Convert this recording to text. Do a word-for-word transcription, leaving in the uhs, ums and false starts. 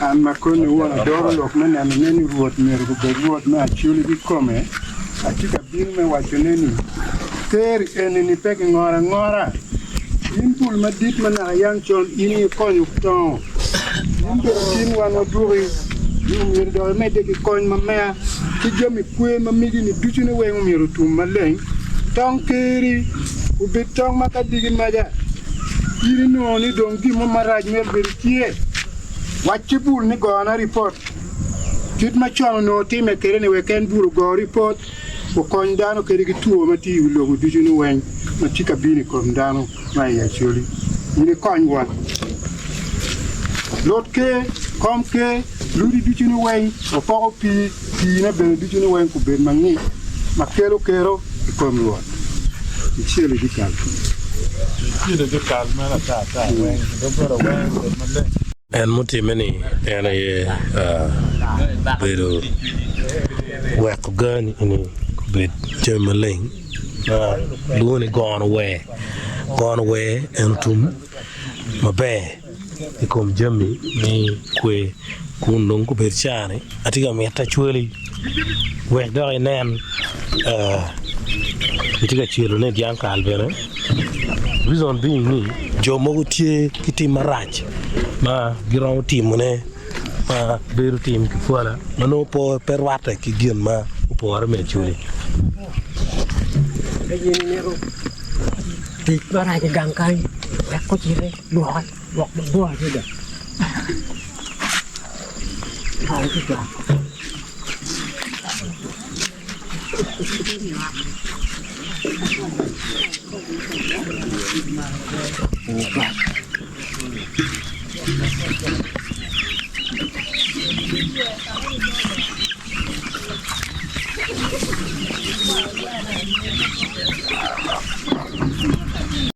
An akoni won adoro lok me neno ni Rwot myero obed Rwot me acwali kikome. Atye ka bino me wacone ni, Ker eni-ni pe gingoro angora. In bul madit ma naka yaŋ con in ikonyo toŋo. In bene tin wan wadwoki, ni omyero dok imedde ki kony ma mea, ki jami kwe ma migi-ni ducu ni weŋ omyero otum maleng. Toŋ keri obed toŋ ma ka digi maca, in inwoŋo ni doŋ gin mo marac myero bed tye. Wacci bul ni gona ripot. Kit ma con onwoŋo time kede ni wek en bur ogo ripot, okony dano kede ki two ma tye i wi lobo ducu ni weny ma tye ka bino i kom dano ma i Acoli. In ikony won. Lut ke, kom ke, ludi ducu ni weny, opoko pii, piine bene ducu ni weny ku bed maŋic, ma kelo kero i kom Rwot. Icel i dikal. Icel i dikal mere ata ata, weny, doggola weny, bed maleng. En mutimme ni en aye, ah, bedo weko gani ni obed jami maleng, ma lwongo ni gono wer. Gono wer en otum maber i kom jami me kwe, kun doŋ kobed caa-ni atye ka mito acwali wek dok inen, ah, itye ka celo ni dyaŋ kal bene. Reason being ni jo mogo tye ki tim marac ma giromo timone ma bedo tim ki pwola, ma nwoŋo pe, pe rwatte ki gin ma opore me Acoli. Ka yin imito tic marac i gang kany, wek ocite, lwoke, lwok mabor adada.